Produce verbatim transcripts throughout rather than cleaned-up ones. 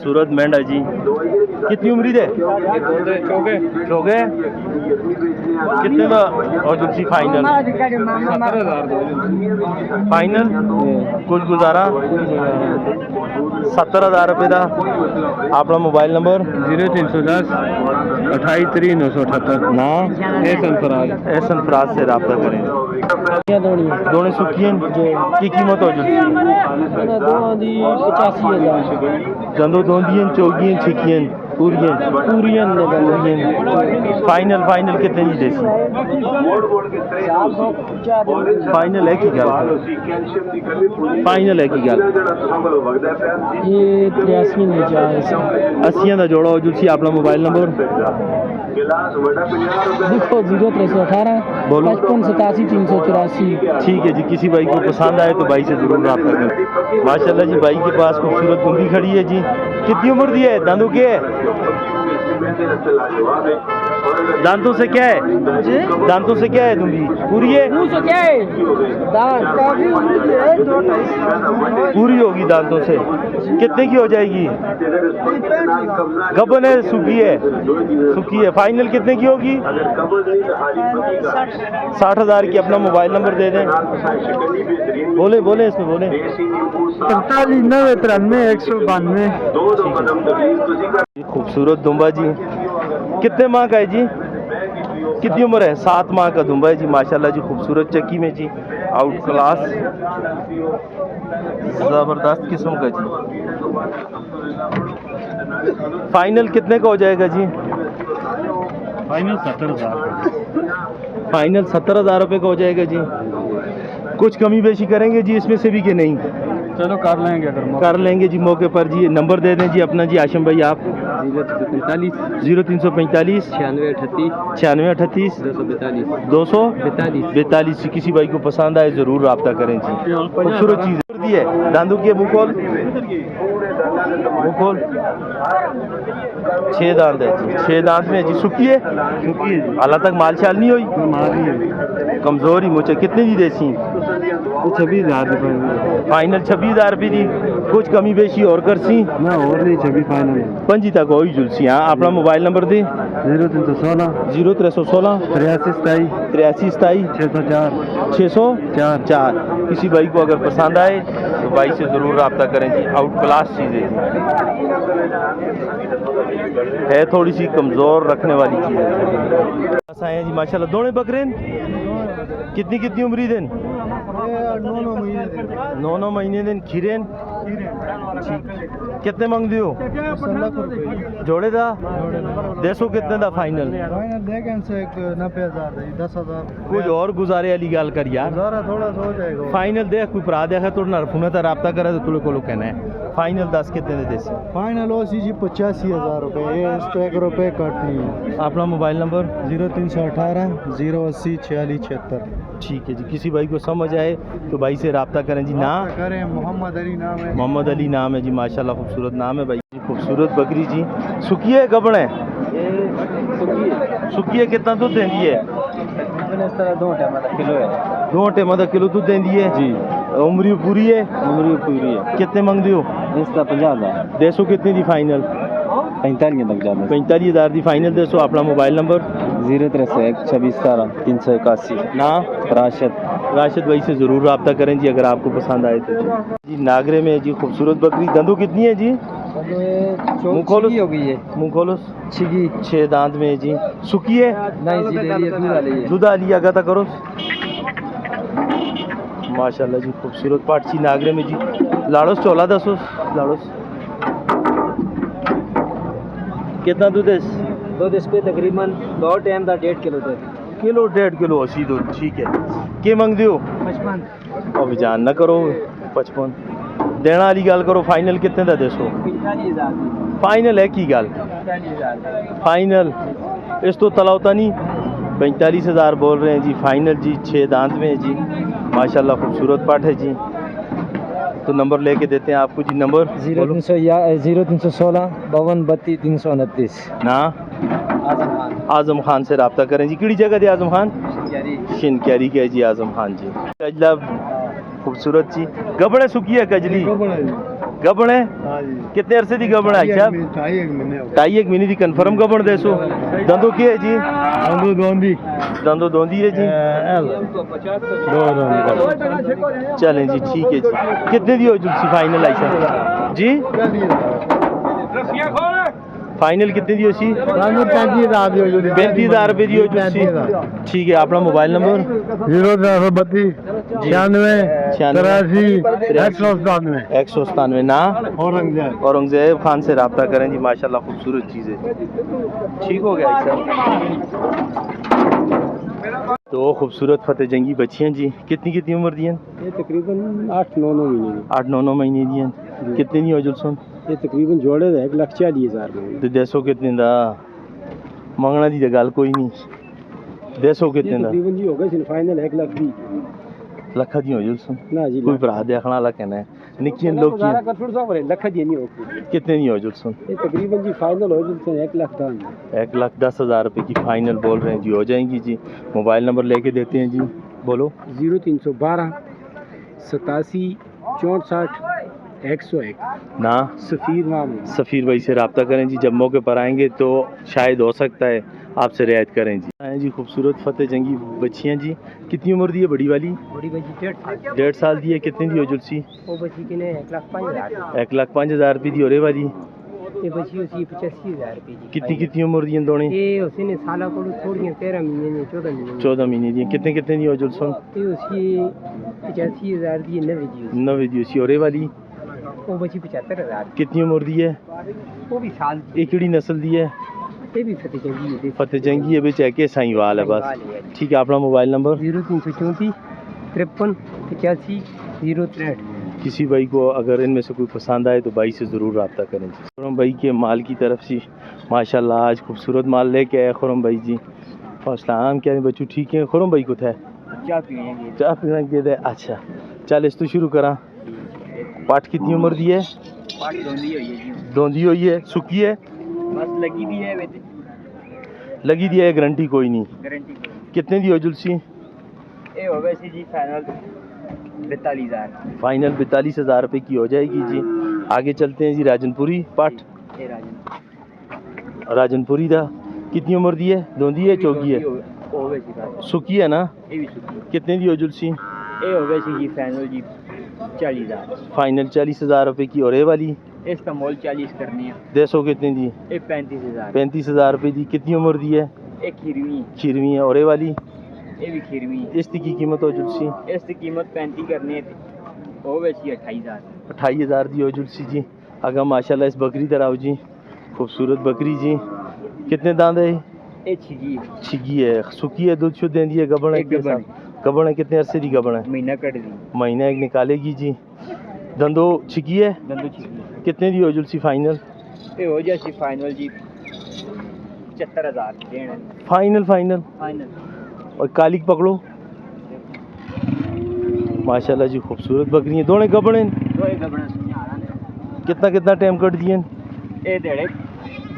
صورت مینڈا جی، کتنی عمری دے؟ چوکے۔ کتنے دا؟ اور جلسی فائنل؟ فائنل؟ کچھ گزارا؟ ستر ہزار روپے دا۔ اپنا موبائل نمبر؟ زیرو تین سو دس، اٹھائی تری نو سو اٹھہتر۔ نام؟ احسن فراز۔ احسن فراز سے رابطہ کریں۔ دونوں سکی ہیں؟ جی۔ کی قیمت ہو جلسی؟ انہاں دوواں دی پچاسی ہزار۔ دندو دوندیاں، چوگیاں، چھکیاں، پوریاں۔ پوریاں نے دندو۔ پوریاں۔ فائنل، فائنل کتنے دی دیسی؟ فائنل ہے کی گل؟ فائنل ہے کی گل؟ یہ تریاسی نے جائز۔ اسیاں دا جوڑا ہو جلسی۔ اپنا موبائل نمبر؟ لکھو، زیرو ترے سو اٹھارہ، بولو۔ پچپن ستاسی تین سو چوراسی۔ ٹھیک ہے جی، کسی بھائی کو پسند آئے تو بھائی سے ضرور رابطہ کریں۔ ماشاءاللہ جی، بھائی کے پاس خوبصورت دمبی کھڑی ہے جی۔ کتنی عمر دی ہے؟ داندو کیا ہے؟ دانتوں سے کیا ہے؟ جی؟ دانتوں سے کیا ہے دمبی؟ پوری ہے؟ منہ سے کیا ہے؟ دانت۔ کافی عمر کی ہے، دو ڈھائی سال۔ پوری ہوگی دانتوں سے۔ کتنے کی ہو جائے گی؟ گبن ہے، سکی ہے؟ سکی ہے۔ فائنل کتنے کی ہوگی؟ ساٹھ ہزار کی۔ اپنا موبائل نمبر دے دیں۔ بولیں، بولیں، اس میں بولیں۔ ترتالیس نوے ترانوے ایک سو بانوے۔ خوبصورت دمبا جی، کتنے ماہ کا ہے جی؟ کتنی عمر ہے؟ سات ماہ کا دمبا ہے جی، ماشاءاللہ جی، خوبصورت چکی میں جی، آؤٹ کلاس، زبردست قسم کا جی۔ فائنل کتنے کا ہو جائے گا جی؟ فائنل ستر ہزار۔ فائنل ستر ہزار روپے کا ہو جائے گا جی۔ کچھ کمی بیشی کریں گے جی اس میں سے بھی کہ نہیں؟ چلو، کر لیں گے اگر موقع۔ کر لیں گے جی موقع پر جی۔ نمبر دے دیں جی اپنا جی، ہاشم بھائی، آپ۔ زیرو تین سو پینتالیس، زیرو تین سو پینتالیس، چھیانوے اٹھتیس، چھیانوے اٹھتیس، دو سو بیتالیس، دو سو بیتالیس۔ بیتالیس جی۔ کسی بھائی کو پسند آئے، ضرور رابطہ کریں جی۔ خوبصورت چیز ہے۔ دی ہے۔ داندو کی ہے؟ منہ کھول۔ منہ کھول۔ چھ دانت ہے جی، چھ دانت میں جی۔ سکی ہے؟ سکی ہے جی۔ حالا تک مال شال نہیں ہوئی؟ نہ، مال نہیں ہے۔ کمزور ہی مچ ہے۔ کتنے دی دیسی؟ یہ چھبیس ہزار دی فائنل۔ فائنل چھبیس ہزار روپے دی۔ کچھ کمی بیشی اور کرسی؟ نہ، اور نہیں، چھبیس فائنل ہے۔ پنجی تک ہوئی جلسی۔ ہاں، اپنا موبائل نمبر دے۔ زیرو تین سو سولہ، زیرو ترے سو سولہ، تریاسی ستائی، تریاسی ستائی، چھ سو چار، چھ سو چار۔ چار۔ کسی بھائی کو اگر پسند آئے تو بھائی سے ضرور رابطہ کریں جی، آؤٹ کلاس چیز ہے جی، ہے تھوڑی سی کمزور رکھنے والی چیز ہے۔ بس آئے ہیں جی، ماشاءاللہ، دونے بکرے ہیں۔ کتنی کتنی عمری دن؟ نو نو مہینے دن۔ نو نو مہینے دن کھیرے ہیں۔ ٹھیک۔ کتنے منگ دیو؟ دس لاکھ روپے۔ جوڑے دا؟ جوڑے دا۔ دیسو کتنے دا فائنل؟ فائنل دیکھ ان سے ایک نبے ہزار دا، دس ہزار۔ کچھ اور گزارے والی گل کر یار۔ گزارا تھوڑا سا ہو جائے گا۔ فائنل دیکھ، کوئی بھرا دیکھے، تھوڑے نال فون تے رابطہ کرے تو تھوڑے کولو کہنا ہے۔ فائنل دس کتنے دے دیسی؟ فائنل ہو سی جی پچاسی ہزار روپے، یہ اس پہ ایک روپے کٹ نہیں ہے۔ اپنا موبائل نمبر؟ زیرو تین سو اٹھارہ، زیرو اسی، چھیالیس چھہتر۔ ٹھیک ہے جی، کسی بھائی کو سمجھ آئے تو بھائی سے رابطہ کریں جی۔ نام؟ رابطہ کریں، محمد علی نام ہے۔ محمد علی نام ہے جی، ماشاءاللہ خوبصورت نام ہے بھائی۔ خوبصورت بکری جی، سکی ہے گبن ہے؟ یہ سکی ہے۔ سکی ہے، کتنا دودھ دیندی ہے؟ اس طرح دو ٹائم دا کلو ہے۔ دو ٹائم دا کلو دودھ دیندی ہے جی۔ عمری پوری ہے؟ عمری پوری ہے۔ کتنے منگ دیو؟ اس دا پنجاہ ہزار۔ دیسو کتنے دی فائنل؟ پینتالیس تک جانا۔ پینتالیس ہزار دی فائنل دیسو۔ اپنا موبائل نمبر؟ زیرو ترے سو ایک، چھبیس ستارہ، تین سو اکاسی۔ نام؟ راشد۔ راشد بھائی سے ضرور رابطہ کریں جی، اگر آپ کو پسند آئے تو جی۔ جی، ناگرے میں جی خوبصورت بکری، دندو کتنی ہے جی؟ دندو یہ چو-، منہ کھولو۔ چھگی ہو گئی ہے۔ منہ کھولو۔ چھگی۔ چھ دانت میں ہے جی۔ سکی ہے؟ نہیں جی، ڈیری ہے، دودھ والی ہے۔ دودھ والی ہے، آگا تک کرو۔ ماشاءاللہ جی، خوبصورت پاٹ چی ناگرے میں جی۔ لاڑوس چولا دسو، لاڑوس۔ کتنا دودھ ہے؟ دودھ اس پہ تقریباً دو ٹائم دا ڈیڑھ کلو دودھ۔ کلو، ڈیڑھ کلو اسی دودھ، ٹھیک ہے۔ کے منگ دیو؟ پچپن۔ ابھی جان نہ کرو، پچپن۔ دینا والی گل کرو، فائنل کتنے دا دیسو؟ پینتالیس ہزار۔ فائنل ہے کی گل؟ پینتالیس ہزار۔ فائنل۔ اس تو تلا ہوتا نہیں۔ پینتالیس ہزار بول رہے ہیں جی، فائنل جی، چھ دانت میں ہے جی، ماشاءاللہ خوبصورت پٹ ہے جی۔ تو نمبر لے کے دیتے ہیں آپ کو جی، نمبر زیرو تین سو یا-، زیرو تین سو سولہ، باون بتی، تین سو انتیس۔ نا؟ اعظم خان۔ اعظم خان سے رابطہ کریں جی۔ کیڑی جگہ دے اعظم خان؟ شنکیاری۔ شنکیاری کے جی اعظم خان جی۔ اجلا خوبصورت جی۔ گبڑے سکی ہے کجلی؟ گبڑے جی۔ گبن ہے؟ ہاں جی۔ کتنے عرصے دی گبن ہے، ڈھائی ایک صاحب؟ مہینے، ڈھائی ایک مہینے ہو گئے۔ ڈھائی ایک مہینے دی کنفرم گبن دے سو۔ دندو کی ہے جی؟ دندو دوندی۔ دندو دوندی ہے جی۔ اے، اے لو۔ دو دوندی۔ چلیں جی، ٹھیک ہے جی۔ کتنے دی ہو جلسی فائنل آئی صاحب؟ جی؟ فائنل کتنے دی ہو سی؟ فائنل پینتی ہزار دی ہو جلسی۔ پینتی ہزار روپے دی ہو جلسی۔ پینتی ہزار۔ ٹھیک ہے، اپنا موبائل نمبر؟ زیرو ترے سو بتی، جی۔ چھیانوے، چھیانوے، تراسی، ایک سو ستانوے۔ ایک سو ستانوے۔ نام؟ اورنگزیب۔ اورنگزیب خان سے رابطہ کریں جی، ماشاءاللہ خوبصورت چیز ہے۔ ٹھیک ہو گیا سر۔ تو خوبصورت فتح جنگی بچیاں جی، کتنی کتنی عمر دی ہیں؟ یہ تقریباً اٹھ نو نو مہینے دی۔ اٹھ نو نو مہینے دی ہیں۔ جی۔ کتنے دی ہو جلسن؟ یہ تقریباً جوڑے دا ایک لاکھ چالیس ہزار۔ تے دیسو کتنے دا؟ منگنا دی تے گل کوئی نہیں۔ دیسو کتنے دا؟ تقریباً جی ہو گئے سن فائنل ایک لاکھ دی۔ لکھا دی ہو جلسن؟ نہ جی، کوئی لکھ۔ بھرا دیکھنا والا کہنا ہے۔ نکیاں لوکیاں۔ گزارا کر چھوڑ سو، لکھ دی نہیں ہو کوئی۔ کتنے دی ہو جلسن؟ یہ تقریباً جی فائنل ہو جلسن ایک لاکھ دس ہزار۔ ایک لاکھ دس ہزار روپے کی فائنل بول رہے ہیں جی، ہو جائیں گی جی۔ موبائل نمبر لے کے دیتے ہیں جی، بولو۔ زیرو تین سو بارہ، ستاسی، چونسٹھ، ایک سو ایک۔ نام؟ سفیر نام ہے۔ سفیر بھائی سے رابطہ کریں جی، جب موقع پر آئیں گے تو شاید ہو سکتا ہے آپ سے رعایت کریں جی۔ ہیں جی خوبصورت فتح جنگی بچیاں جی، کتنی عمر دی ہے بڑی والی؟ بڑی بچی ڈیڑھ سال۔ ڈیڑھ سال دی ہے، کتنے دی ہو جلسی؟ وہ بچی کنے ایک لاکھ پانچ ہزار۔ ایک لاکھ پانچ ہزار روپے دی ہو رہے والی؟ یہ بچی اسی پچاسی ہزار روپے دی۔ کتنی کتنی عمر دی ہیں دونوں؟ یہ اسی نے سالہ کو تھوڑی ہیں، تیرہ مہینے نے، چودہ مہینے نے۔ چودہ مہینے دی ہیں۔ کتنے کتنے دی ہو جلسن؟ یہ اسی پچاسی ہزار دی، نوے دی اسی۔ نوے دی اسی، ہو رہے والی؟ وہ بچی پچہتر ہزار۔ کتنی عمر دی ہے؟ وہ بھی سال دی۔ یہ کیڑی نسل دی ہے؟ یہ بھی فتح جنگی ہے۔ فتح جنگی ہے، بچ ہے کہ سائیں وال ہے بس۔ سائیں وال ہے۔ ٹھیک ہے، اپنا موبائل نمبر؟ زیرو تین سو چونتی، ترپن، پچاسی، زیرو تریہٹھ۔ کسی بھائی کو اگر ان میں سے کوئی پسند آئے تو بھائی سے ضرور رابطہ کریں جی۔ خرم بھائی کے مال کی طرف سے ماشاءاللہ آج خوبصورت مال لے کے آئے خرم بھائی جی۔ اور السلام، کیا بچو ٹھیک ہیں؟ خرم بھائی کو تھا؟ چاہ پینے کے۔ چاہ پینے کے دے، اچھا۔ چل اس تو شروع کراں۔ پٹ کتنی عمر دی ہے؟ پٹ دوندی ہوئی ہے جی۔ دوندی ہوئی ہے، سکی ہے؟ بس لگی دی ہے وچ۔ لگی دی ہے، گارنٹی کوئی نہیں۔ گارنٹی کوئی نہیں۔ کتنے دی ہو جلسی؟ اے ہو گئے سی جی فائنل بتالیس ہزار۔ فائنل بتالیس ہزار روپے کی ہو جائے گی جی۔ آگے چلتے ہیں جی راجن پوری پٹ۔ اے راجن۔ راجن پوری دا کتنی عمر دی ہے؟ دوندی ہے، چوگی ہے؟ ہو گئے سی فائنل۔ سکی ہے نا؟ اے بھی سکی۔ کتنے دی ہو جلسی؟ اے ہو گئے سی جی فائنل جی چالیس ہزار۔ فائنل چالیس ہزار روپے کی ہو رہے والی؟ اس کا مول چالیس کرنی ہے۔ دیسو کتنے دی؟ اے پینتیس ہزار۔ پینتیس ہزار روپے دی۔ کتنی عمر دی ہے؟ اے کھیرویں۔ کھیرویں ہے۔ اور اے والی؟ اے بھی کھیرویں ہے۔ اس دی کی قیمت ہو جلسی؟ اس دی قیمت پینتی کرنی ہے تے ہو ویسی اٹھائی ہزار۔ اٹھائی ہزار دی ہو جلسی جی۔ اگا ماشاءاللہ اس بکری تے آؤ جی، خوبصورت بکری جی۔ کتنے داند ہے؟ اے چھگی ہے۔ چھگی ہے، سکی ہے، دودھ شودھ دیندی ہے، گبن ہے؟ اے کیسا؟ گبن ہے۔ گبن ہے، کتنے عرصے دی گبن ہے؟ مہینہ کٹ دی۔ مہینہ ایک نکالے گی جی۔ دندو چھکی ہے؟ دندو چھکی ہے۔ کتنے دی ہو جلسی فائنل؟ اے ہو جاسی فائنل جی پچہتر ہزار دین۔ Final, final. فائنل۔ اور کالی پکڑو۔ ماشاءاللہ جی، خوبصورت بکری ہیں، دونوں گبن ہیں۔ دوئے گبن ہیں۔ کتنا کتنا ٹائم کٹ دیے ہیں؟ اے دیڑے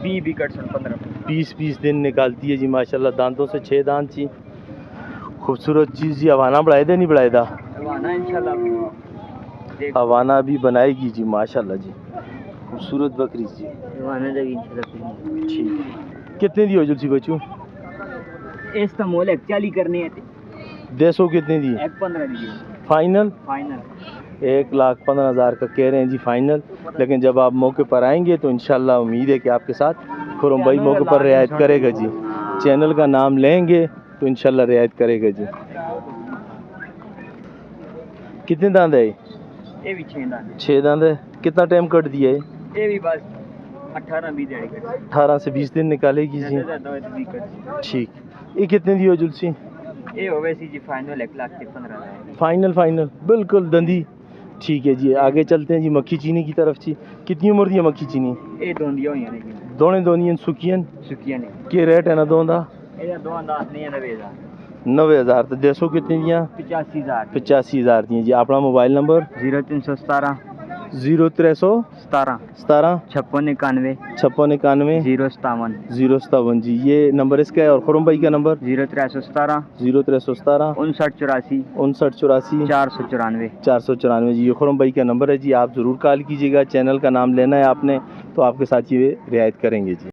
بیس بیس کٹ سن، پندرہ۔ بیس بیس دن نکالتی ہے جی ماشاءاللہ، دانتوں سے چھ دانت جی۔ خوبصورت چیز جی، حوانہ بڑھائے دے نہیں بڑھائے دا؟ حوانہ انشاءاللہ۔ دیکھ۔ حوانہ بھی بنائے گی جی ماشاءاللہ جی۔ خوبصورت بکری جی۔ حوانہ دے بھی انشاءاللہ۔ ٹھیک۔ کتنے دی ہو جلسی بچو؟ اس کا مول ایک چالی کرنے ہیں۔ دیسو کتنے دی؟ ایک پندرہ دی۔ فائنل؟ فائنل۔ ایک لاکھ پندرہ ہزار کا کہہ رہے ہیں جی فائنل، لیکن جب آپ موقع پر آئیں گے تو انشاءاللہ امید ہے کہ آپ کے ساتھ خرم بھائی موقع پر رعایت کرے گا جی۔ چینل کا نام لیں گے تو انشاءاللہ رعایت کرے گا جی۔ کتنے داند ہے؟ یہ بھی چھ داند ہے۔ چھ داند ہے۔ کتنا ٹائم کٹ دیا ہے؟ یہ بھی بس اٹھارہ بیس دن کٹ۔ اٹھارہ سے بیس دن نکالے گی جی۔ زیادہ زیادہ ہوئے تو بیس کٹ۔ ٹھیک۔ یہ کتنے دی ہو جلسی؟ یہ ہو گئے سی جی فائنل ایک لاکھ تے پندرہ ہزار۔ فائنل، فائنل، بالکل دندی۔ ٹھیک ہے جی، آگے چلتے ہیں جی مکھی چینی کی طرف جی۔ کتنی عمر دی ہے مکھی چینی؟ یہ دوندیاں ہوئی ہیں جی۔ دونے دوندیاں سکیاں؟ سکیاں نے۔ کیا ریٹ ہے نا دونوں دا؟ یہ دونوں دا نہیں ہے نوے ہزار۔ نوے ہزار۔ تو دیسو کتنی دیاں؟ پچاسی ہزار۔ پچاسی ہزار دیاں جی۔ اپنا موبائل نمبر؟ زیرو تین سو ستارہ۔ زیرو ترے سو ستارہ، ستارہ، چھپن اکانوے، چھپن اکانوے، زیرو ستاون۔ زیرو ستاون جی، یہ نمبر اس کا ہے۔ اور خرم بھائی کا نمبر؟ زیرو ترے سو ستارہ، زیرو ترے سو ستارہ، انسٹھ چوراسی، انسٹھ چوراسی، چار سو چورانوے۔ چار سو چورانوے جی، یہ خرم بھائی کا نمبر ہے جی، آپ ضرور کال کیجیے گا۔ چینل کا نام لینا ہے آپ نے، تو آپ کے ساتھ یہ رعایت کریں گے جی۔